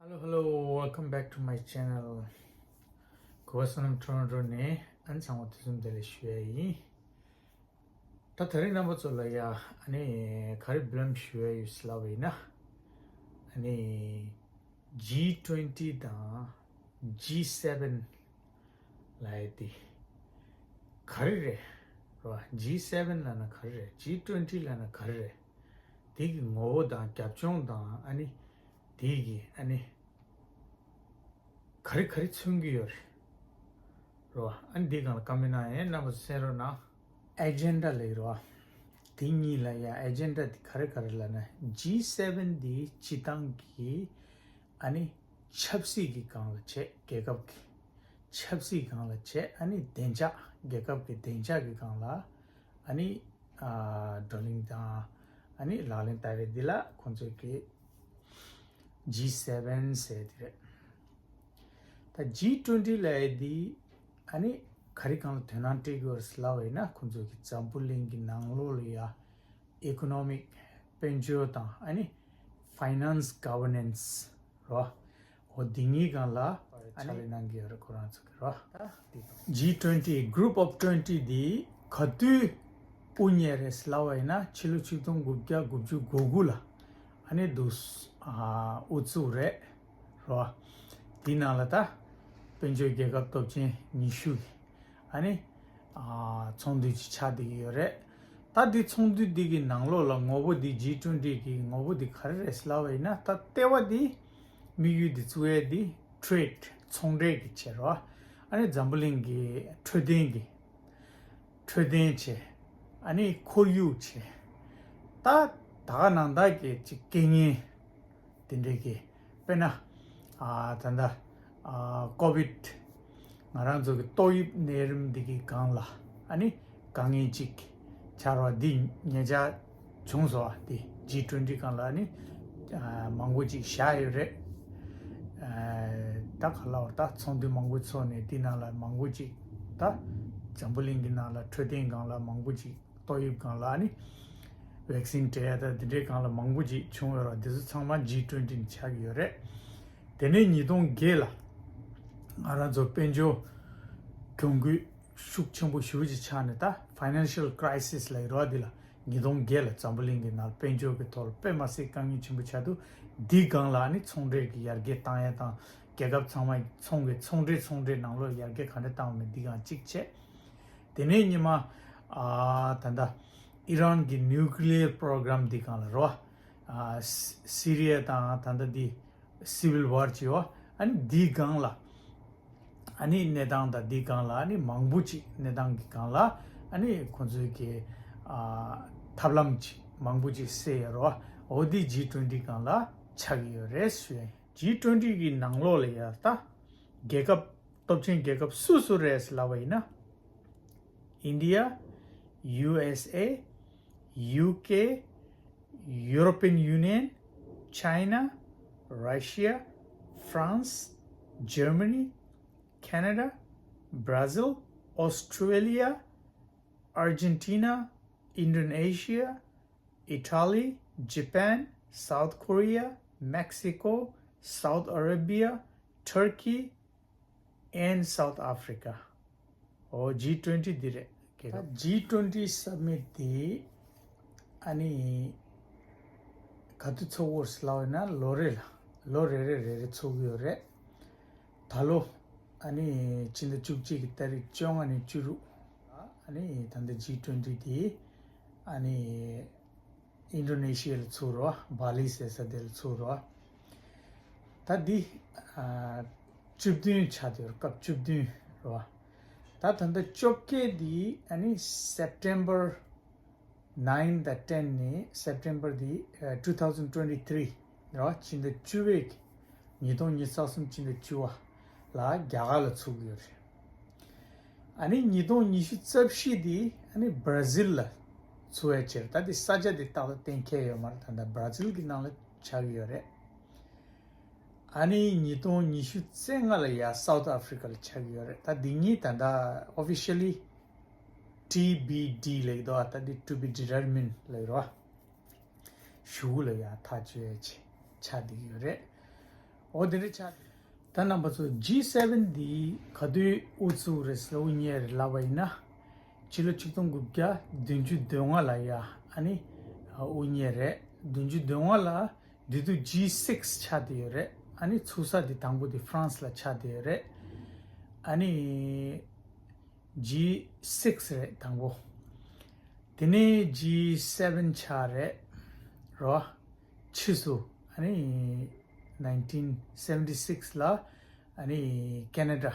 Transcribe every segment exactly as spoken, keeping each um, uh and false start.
Hello, hello, welcome back to my channel. གུས་པ་བསོད་ནམས་ཊོ་རོན་ཊོ་ནས་ཨ་ནི་ཚང་མ་དུས་གསུམ་བདེ་ལེགས་ཞུ་ཡ་ཡིན། ད་དེ་རིང་རྣམ་པ་ཚོ་ལ་ཡ་ཨ་ནི་ག་རེ་བློ་ཞུ་ཡ་ཡོད་ཟེར་ལབ་པ་ཡིན་ན། ཨ་ནི་G twenty དང་G seven ལབ་ཡ་དེ་ག་རེ་རེད། རོ། G seven ལབ་ན་ག་རེ་རེད། G twenty ལབ་ན་ག་རེ་རེད། དེ་གི་ངོ་བོ་དང་རྒྱབ་ལྗོངས་དང་ཨ་ནི་དེ་གི་ཨ་ནི་ག་རེ་ག་རེ་མཚོན་གྱི་ཡོད་རེད། རོ། ཨ་ནི་འདི་སྒང་ལ་བཀའ་མོལ་གནང་ཡས། རྣམ་པ་ཚོ་གསན་རོགས་གནང་། ཨེ་ཇེན་ཌ་ལབ་ཀྱི་རོ། དེ་གཉིས་ལ་ཡ་ཨེ་ཇེན་ཌ་དེ་ག་རེ་ག་རེ་ལབ་ན། G seven དེ་སྤྱི་བཏང་གི་ཨ་ནི་ཆབ་སྲིད་ཀྱི་སྒང་ལ་བྱས། རྒྱལ་ཁབ་ཀྱི་ཆབ་སྲིད་སྒང་ལ་བྱས། ཨ་ནི་བདེ་འཇགས། རྒྱལ་ཁབ་ཀྱི་བདེ་འཇགས་ཀྱི་སྒང་ལ་ཨ་ནི་ཨ་བགྲོ་གླེང་དང་ཨ་ནི་ལག་ལེན་བསྟར་ཡས་འདི་ལ་ཁོང་ཚོས་ཀྱི་G seven ཟེར་དེ་རེད། ད་G twenty ལབ་ཡས་འདི་ཨ་ནི་ག་རེ་སྒང་ལ་དོ་སྣང་སྤྲད་ཀྱི་ཡོད་རེད་ཟེར་ལབ་པ་ཡིན་ན། ཁོང་ཚོ་གི་འཛམ་བུ་གླིང་གི་ནང་ལོགས་ལ་ཡ་ཨི་ཀོ་ནོ་མིག་དཔལ་འབྱོར་དང་ཨ་ནི་ཕའི་ནན་སི་ག་ཝར་ནན་སི་རོ། འོ་འདི་གཉིས་སྒང་ལ་ཨ་ཕྱག་ནི་ལས་གནང་གི་ཡོད་རེད། ཁོ་རང་ཚོ་གི་རོ། ད་འདི་G twenty Group of twenty འདི་ག་དུས་དབུ་བརྙེས་རེད་ཟེར་ལབ་པ་ཡིན་ན། ཕྱི་ལོ་ཆིག་སྟོང་དགུ་བརྒྱ་དགུ་བཅུ་གོ་དགུ་ལ་ཨ་ནི་འདུག་ཨ་དབུ་བཙུགས་རེད། རོ། དེའི་ནང་ལ་ད་དཔལ་འབྱོར་རྒྱལ་ཁབ་སྟོབས་ཆེན་ཉི་ཤུ་གི་ཨ་ནི་ཨ་ཚོགས་འདུ་ཅིག་ཆགས་བསྡད་ཀྱི་ཡོད་རེད། ད་འདི་ཚོགས་འདུ་འདི་གི་ནང་ལོགས་ལ་ངོ་བོ་འདི་G twenty གི་ངོ་བོ་འདི་ག་རེ་རེད་ཟེར་ལབ་པ་ཡིན་ན། ད་ལྟེ་བ་འདི་དམིགས་ཡུལ་འདི་བཙུགས་ཡས་འདི་ཊེ་རེ་ཌི་ཚོང་འབྲེལ་གྱི་ཆེད་རོ། ཨ་ནི་འཛམ་བུ་གླིང་གི་འཕྲོད་བསྟེན་གྱི་འཕྲོད་བསྟེན་བྱས། ཨ་ནི་ཁོར་ཡུག་བྱས། ད་ད་ག་ནང་ལྟར་གྱི་ཅིག་རྐྱེན་ངན་དེ་འདྲའི་གི། དཔེར་ན་ཨ་ད་ལྟ་ཨ་ཀོ་བིཌ་ང་རང་ཚོ་གི་ཏོག་དབྱིབས་ནད་རིམས་འདི་གི་སྒང་ལ་ཨ་ནི་དཀའ་ངལ་ཅིག་ཆགས་རོགས། འདི་ཉེ་ཆར་བྱུང་སོང་། ཨ་འདི་G twenty སྒང་ལ་ཨ་ནི་ཨ་མང་པོ་ཅིག་བཞག་ཡོད་རེད། ཨ་ད་ག་ལབ་དགོས་རེད། ད་ཚོགས་འདུ་མང་པོ་ཚོགས་ནས་འདི་ནང་ལ་མང་པོ་ཅིག་ད་འཛམ་བུ་གླིང་གི་ནང་ལ་འཕྲོད་བསྟེན་སྒང་ལ་མང་པོ་ཅིག་ཏོག་དབྱིབས་སྒང་ལ་ཨ་ནི་ཝེག་སིན་སྤྲད་ཡ་ད་འདི་འདྲའི་སྒང་ལ་མང་པོ་ཅིག་བྱུང་ཡོད་རེད། འདི་ཚོ་ཚང་མ་G twenty ནས་ཆགས་ཀྱི་ཡོད་རེད། དེ་ནས་ཉིས་སྟོང་བརྒྱད་ལ་ང་རང་ཚོ་དཔལ་འབྱོར་གྱོང་གུད་ཤུགས་ཆེན་པོ་ཞེ་པོ་ཅིག་ཆགས་ནས། ད་ཕའི་ནན་ཤལ་ཀྲའི་སིས་ལབ་ཀྱི་རེད་པ། འདི་ལ་ཉིས་སྟོང་བརྒྱད་ལ་འཛམ་བུ་གླིང་གི་ནང་དཔལ་འབྱོར་གྱི་ཐོག་ལ་དཔེ་མ་སྲིད་དཀའ་ངལ་ཆེན་པོ་ཆགས་འདུག་འདི་སྒང་ལ་ཨ་ནི་ཚོང་འབྲེལ་གྱི་ཡར་རྒྱས་བཏང་ཡ་དང་། རྒྱལ་ཁབ་ཚང་མ་ཚོང་གི་ཚོང་འབྲེལ་ཚོང་འབྲེལ་ནང་ལོགས་ཡར་རྒྱས་ག་འདྲ་བཏང་བ་མིན་འདི་སྒང་གཅིག་བྱས། དེ་ནས་ཉི་མ་ཨ་ད་ལྟ་ཨི་རན་གྱི་ནིའུ་ཀི་ལི་ཡར་པོ་རོ་གྷ་རམ་འདི་སྒང་ལ་རོ། ཨ་སི་རི་ཡ་དང་ད་ལྟ་འདི་སི་ཝིལ་ཝར་བྱས་པ། ཨ་ནི་འདི་སྒང་ལ་ཨ་ནི་གནས་སྟངས་དང་འདི་སྒང་ལ་ཨ་ནི་མང་པོ་ཅིག་གནས་སྟངས་ཀྱི་སྒང་ལ་ཨ་ནི་ཁོང་ཚོའི་གི་ཨ་ཐབས་ལམ་ཅིག་མང་པོ་ཅིག་སེལ་ཡོད་རོ། འོ་འདི་G twenty སྒང་ལ་ཆགས་ཀྱི་ཡོད་རེད་ཞུ་ཡ་ཡིན། G twenty གི་ནང་ལོགས་ལ་ཡ་ད་རྒྱལ་ཁབ་སྟོབས་ཆེན་རྒྱལ་ཁབ་སུ་སུ་རེད་ལབ་པ་ཡིན་ན། India, U S A, U K, European Union, China, Russia, France, Germany, Canada, Brazil, Australia, Argentina, Indonesia, Italy, Japan, South Korea, Mexico, South Arabia, Turkey, and South Africa. ཨོ་G twenty འདི་རེད། རྒྱལ་ཁབ་G twenty summit འདི་ཨ་ནི་ག་དུས་ཚོགས་ཀྱི་ཡོད་ལབ་ན་ལོ་རེ་ལ་ལོ་རེ་རེ་རེ་རེ་ཚོགས་ཀྱི་ཡོད་རེད། ད་ལོ་ཨ་ནི་ཕྱི་ཟླ་བཅུ་གཅིག་གི་ཏ་རིག་བཅོ་ལྔ་ནས་བཅུ་དྲུག་ལ་ཨ་ནི་ད་ལྟ་G twenty འདི་ཨ་ནི་ཨིན་ཌོ་ནེ་ཤི་ཡ་ལ་ཚུགས་རོ། བྷ་ལི་ཟེར་ས་དེ་ལ་ཚུགས་རོ། ད་འདི་ཨ་བཅུ་བདུན་ཆགས་བསྡད་ཡོད་རེད། སྐབས་བཅུ་བདུན་རོ། ད་ད་ལྟ་བཅོ་བརྒྱད་འདི་ཨ་ནི་September nine དང་ten ནས་September འདི་ཨ་two thousand twenty three རོ། ཕྱི་ཟླ་བཅུ་པའི་ཉིས་སྟོང་ཉི་ཤུ་རྩ་གསུམ་ཕྱི་ཟླ་བཅུ་པ་ལ་རྒྱ་གར་ལ་ཚུགས་ཀྱི་ཡོད་རེད། ཨ་ནི་ཉིས་སྟོང་ཉི་ཤུ་རྩ་བཞི་འདི་ཨ་ནི་Brazil ལ་ཚུགས་ཡ་ཆེད། ད་འདི་ས་ཆ་འདི་ཏག་ཏག་གཏན་འཁེལ་ཡོད་མ་རེད། ད་ལྟ་Brazil གི་ནང་ལ་ཆགས་ཀྱི་ཡོད་རེད། ཨ་ནི་ཉིས་སྟོང་ཉི་ཤུ་རྩ་ལྔ་ལ་ཡ་South Africa ལ་ཆགས་ཀྱི་ཡོད་རེད། ད་འདི་གཉིས་ད་ལྟ་officially T B D ལབ་ཀྱི་འདུག་ཨ་ད་འདི་to be determined ལབ་ཀྱི་རེད་པ། གཞུག་ལ་ཡ་ཐག་གཅོད་ཡ་ཆེད་ཆགས་བསྡད་ཀྱི་ཡོད་རེད། འོ་དེ་འདྲ་ཆགས། ད་རྣམ་པ་ཚོ་ཇི་སེ་བེན་འདི་ག་དུས་དབུ་བཙུགས་རེད་ཟེར་དབུ་བརྙེས་རེད་ལབ་པ་ཡིན་ན། ཕྱི་ལོ་ཆིག་སྟོང་དགུ་བརྒྱ་བདུན་ཅུ་དོན་ལྔ་ལ་ཡ་ཨ་ནི་དབུ་བརྙེས་རེད། བདུན་ཅུ་དོན་ལྔ་ལ་འདི་དུས་ཇི་སིག་ཆགས་བསྡད་ཡོད་རེད། ཨ་ནི་ཚུགས་ས་འདི་དང་པོ་འདི་ཧྥ་རན་སི་ལ་ཆགས་བསྡད་ཡོད་རེད། ཨ་ནི་ཇི་སིག་རེད་དང་པོ། དེ་ནས་ཇི་སེ་བེན་ཆགས་རེད་རོ། ཕྱིས་སུ་ཨ་ནི་ནའིན་ཊིན་སེ་བེན་ཊི་སིག་ལ་ཨ་ནི་ཁེ་ན་ཌ་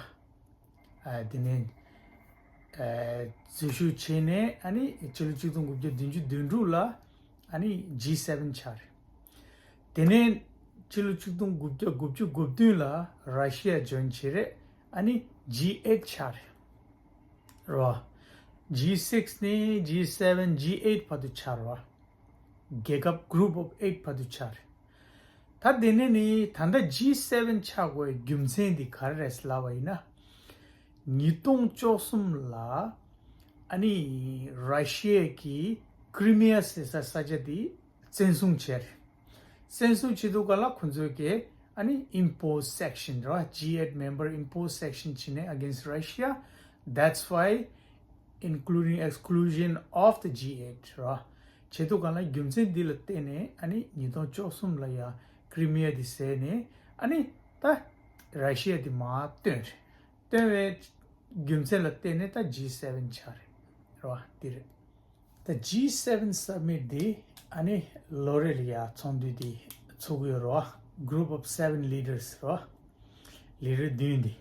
ཨ་དེ་ནས་ཨ་འཛུལ་ཞུགས་བྱས་ནས། ཨ་ནི་ཕྱི་ལོ་ཆིག་སྟོང་དགུ་བརྒྱ་བདུན་ཅུ་དོན་དྲུག་ལ་ཨ་ནི་ཇི་སེ་བེན་ཆགས་རེད། དེ་ནས་ཕྱི་ལོ་ཆིག་སྟོང་དགུ་བརྒྱ་དགུ་བཅུ་གོ་བདུན་ལ་ར་ཤི་ཡ་ཇོན་བྱས་རེད། ཨ་ནི་ཇི་ཨེཊ་ཆགས་རེད་རོ། ཇི་སིག་ནས་ཇི་སེ་བེན་ཇི་ཨེཊ་བར་དུ་ཆགས་རོ། རྒྱལ་ཁབ་གུ་རུབ་ཨོཕ་ཨེཊ་བར་དུ་ཆགས་རེད། ད་དེ་ནས་ནི་ད་ལྟ་ཇི་སེ་བེན་ཆགས་དགོས་རྒྱུ་མཚན་འདི་ག་རེ་རེད་ལབ་པ་ཡིན་ན། ཉིས་སྟོང་བཅུ་གསུམ་ལ་ཨ་ནི་ར་ཤི་ཡ་གིས་ཀི་རི་མི་ཡ་ཟེར་ས་ས་ཆ་འདི་བཙན་བཟུང་བྱས་རེད། བཙན་བཟུང་བྱེད་དུས་ག་ལ་ཁོ་ཚོས་ཀྱིས་ཨ་ནི་impose sanction རེད་བ། ཇི་ཨེཊ་member impose sanction བྱས་ནས་against Russia. That's why including exclusion of the G eight ར། བྱེད་དུས་ག་ལ་རྒྱུ་མཚན་འདི་ལ་བརྟེན་ནས་ཨ་ནི་ཉིས་སྟོང་བཅུ་གསུམ་ལ་ཡ་ཀི་རི་མི་ཡ་འདི་བཟས་ནས་ཨ་ནི་ད་ར་ཤི་ཡ་འདི་མར་བཏོན་རེད། བཏོན་པའི་རྒྱུ་མཚན་ལ་བརྟེན་ནས་ད་ཇི་སེ་བེན་ཆགས་རེད་ར། འདི་རེད། ད་ཇི་སེ་བེན་སབ་མིཊ་འདི་ཨ་ནི་ལོ་རེ་ལ་ཡ་ཚོགས་འདུ་འདི་ཚུགས་ཀྱི་ཡོད་རེད་བ། Group of seven leaders ར། ལི་ཌར་བདུན་འདི་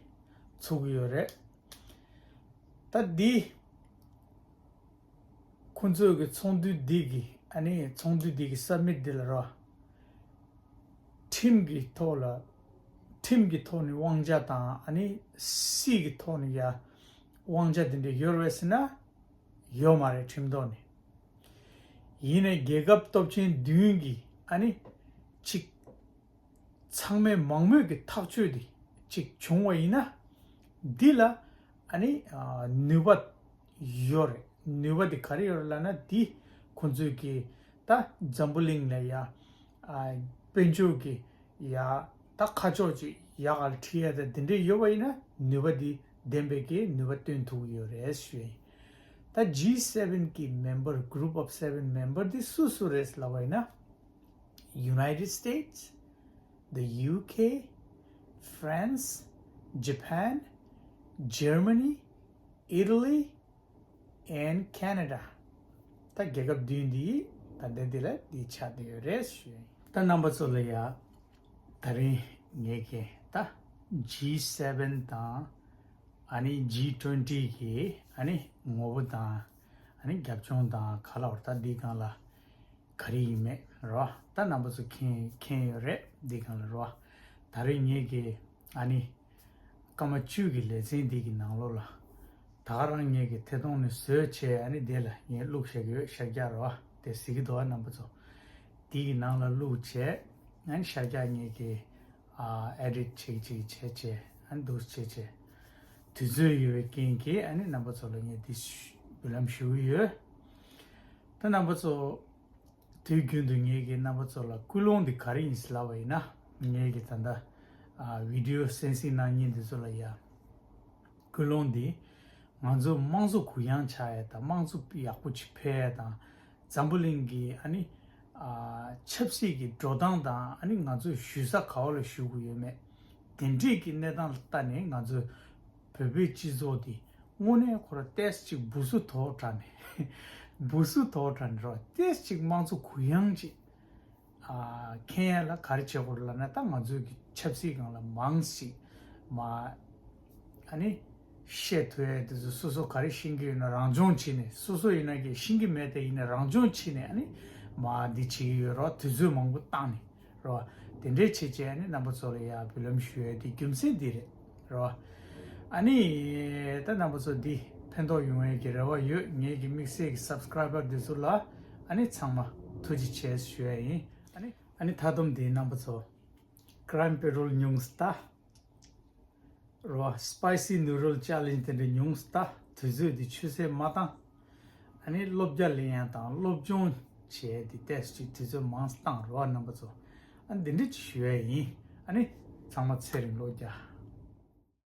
ཚུགས་ཀྱི་ཡོད་རེད། ད་འདི་ཁོང་ཚོའི་གི་ཚོགས་འདུ་འདི་གི་ཨ་ནི་ཚོགས་འདུ་འདི་གི་སབ་མིཊ་འདི་ལ་ར། ཁྲིམས་ཀྱི་ཐོག་ལ་ཁྲིམས་ཀྱི་ཐོག་ནས་དབང་ཆ་དང་ཨ་ནི་སྲིད་ཀྱི་ཐོག་ནས་ཡ་དབང་ཆ་འདི་འདྲ་ཡོད་རེད་ཟེར་ན་ཡོད་མ་རེད། ཁྲིམས་ཐོག་ནས། ཡིན་ནའི་རྒྱལ་ཁབ་སྟོབས་ཆེན་བདུན་གྱི་ཨ་ནི་གཅིག་ཚང་མས་མང་མོས་ཀྱི་ཐག་གཅོད་དེ་གཅིག་བྱུང་བ་ཡིན་ན། འདི་ལ་ཨ་ནི་ནུས་པ་ཡོད་རེད། ནུས་པ་དེ་ག་རེ་ཡོད་རེད་ལབ་ན། འདི་ཁོང་ཚོས་ཀྱི་ད་འཛམ་བུ་གླིང་ལ་ཡ་དཔལ་འབྱོར་གྱི་ཡ་ད་ཁ་ཕྱོགས་ཅིག་ཡག་ག་ལ་ཁྲིད་ཡ་ད་དེ་འདྲས་ཡོད་པ་ཡིན་ན་ནུས་པ་འདི་ལྡན་པའི་གི་ནུས་པ་སྟོན་ཐུབ་ཀྱི་ཡོད་རེད་ཞུ་ཡ་ཡིན། ད་ཇི་སེ་བེན་གི་མེམ་བར་group of seven མེམ་བར་འདི་སུ་སུ་རེད་ལབ་པ་ཡིན་ན། United States, the U K, France, Japan, Germany, Italy, and Canada. ད་རྒྱལ་ཁབ་བདུན་འདི་ད་ལྟ་འདི་ལ་འདི་ཆགས་བསྡད་ཡོད་རེད་ཞུ་ཡ་ཡིན། ད་རྣམ་པ་ཚོ་ལ་ཡ་ད་རིང་ངས་ཀྱི་ད་ཇི་སེ་བེན་དང་ཨ་ནི་ཇི་ཊུ་ཝེན་ཊི་གི་ཨ་ནི་ངོ་བོ་དང་ཨ་ནི་རྒྱབ་ལྗོངས་དང་ག་ལ་བར་ད་འདི་སྒང་ལ་ག་རེ་ཡིན་མེད་རོ། ད་རྣམ་པ་ཚོ་མཁྱེན་མཁྱེན་ཡོད་རེད། འདི་སྒང་ལ་རོ། ད་རེས་ངས་ཀྱི་ཨ་ནི་སྐར་མ་བཅུ་གི་ལེ་ཚན་འདི་གི་ནང་ལོགས་ལ་ད་ག་རང་ངས་ཀྱི་ཐད་གཏོང་ནས་བཟོས་བྱས་ཨ་ནི་འདི་ལ་ངས་བླུགས་བཞག་གི་ཡོད། ཤར་རྒྱག་རོ། དེ་གཟིགས་ཀྱི་འདུག་ཨ་རྣམ་པ་ཚོ། འདི་གི་ནང་ལ་བླུགས་བྱས་ཨ་ནི་ཤར་རྒྱག་ངས་ཀྱི་ཨ་ཨེ་ཌིཊ་བྱེད་ཀྱི་བྱེད་བྱས་ཨ་ནི་འདུག་བྱས་བྱས་དུས་ཚོད་ཡོད་པའི་རྐྱེན་གྱིས་ཨ་ནི་རྣམ་པ་ཚོ་ལ་ངས་འདི་འབུལ་ལམ་ཞུ་གི་ཡོད། ད་རྣམ་པ་ཚོ། དུས་རྒྱུན་དུ་ངེད་ཀྱིས་རྣམ་པ་ཚོ་ལ་ཀུན་སློང་འདི་ག་རེ་ཡིན་ཟེར་ལབ་པ་ཡིན་ན། ངེད་ཀྱིས་ད་ལྟ་ཨ་བི་ཌི་ཡོ་གསན་གཟིགས་གནང་མཁན་འདི་ཚོ་ལ་ཡ། ཀུན་སློང་འདི་ང་ཚོ་དམངས་གཙོ་གུ་ཡངས་ཆགས་ཡ་དང་དམངས་གཙོ་ཡག་པོ་ཅིག་འཕེལ་ཡ་དང་། འཛམ་བུ་གླིང་གི་ཨ་ནི་ཨ་ཆབ་སྲིད་ཀྱི་འགྲོ་སྟངས་དང་ཨ་ནི་ང་ཚོ་བཞུགས་ས་ག་བ་ལ་བཞུགས་དགོས་ཡོད་མེད། དེ་འདྲས་ཀྱི་གནས་སྟངས་ལ་ལྟ་ནས་ང་ཚོས་བོད་པའི་སྤྱི་ཚོགས་འདི་དངོས་གནས་ཁོ་ར་ཏོག་ཙམ་ཅིག་སྦུ་སུ་དོག་དྲགས་ནས་སྦུ་སུ་དོག་དྲགས་ནས་རོ། ཏོག་ཙམ་ཅིག་དམངས་གཙོ་གུ་ཡངས་ཅིག་ཨ་འཁྱེར་ཡ་ལ་ག་རེ་བྱེད་དགོས་རེད་ལབ་ན། ད་ང་ཚོའི་གི་ཆབ་སྲིད་སྒང་ལ་མང་ཞིག་མ་ཨ་ནི་བཤད་ཐུབ་ཡ་དེ་ཚོ་སོ་སོ་ག་རེ་ཤེས་ཀྱི་ཡོད་ན་རང་སྦྱོང་བྱས་ནས། སོ་སོ་ཡིན་ན་གི་ཤེས་ཀྱི་མེད་དེ་ཡིན་ན་རང་སྦྱོང་བྱས་ནས་ཨ་ནི་མ་འདི་བྱེད་ཀྱི་ཡོད་རོ། དུས་ཚོད་མང་པོ་བཏང་ནས། རོ། དེ་འདྲའི་བྱས་བྱས་ནི་རྣམ་པ་ཚོ་ལ་ཡ་འབུལ་ལམ་ཞུ་ཡ་དེ་རྒྱུ་མཚན་འདི་རེད། རོ། ཨ་ནི་ད་རྣམ་པ་ཚོ་འདི་ཕན་ཐོགས་ཡོང་ཡ་གི་རེ་བ་ཡོད། ངེད་ཀྱི་དམིགས་བསལ་གྱི་སབ་སི་ཀ་རའི་བར་འདི་ཚོ་ལ་ཨ་ནི་ཚང་མ་ཐུགས་རྗེ་ཆེ་ཞུ་ཡ་ཡིན། ཨ་ནི་ཨ་ནི་ད་དུང་འདི་རྣམ་པ་ཚོ་ཀྲའིམ་པེ་རོལ་ཉུང་སྟ། རོ། སི་པའི་སི་ནུ་ཌལ་ཅེ་ལེན་ཇི་དེ་འདྲ་ཉུང་སྟ། དུས་ཚོད་འདི་ཆུད་ཟོས་མ་བཏང་། ཨ་ནི་སློབ་རྒྱ་ལེན་ཡ་དང་སློབ་སྦྱོང་བྱས་ཏེ་ཏོག་ཙམ་ཅིག་དུས་ཚོད་མང་བཏང་རོགས། རྣམ་པ་ཚོ་ཨ་འདི་འདྲ་ཅིག་ཞུ་ཡ་ཡིན། ཨ་ནི་ ཚང་མ་ཚེ་རིང་ལོ་བརྒྱ།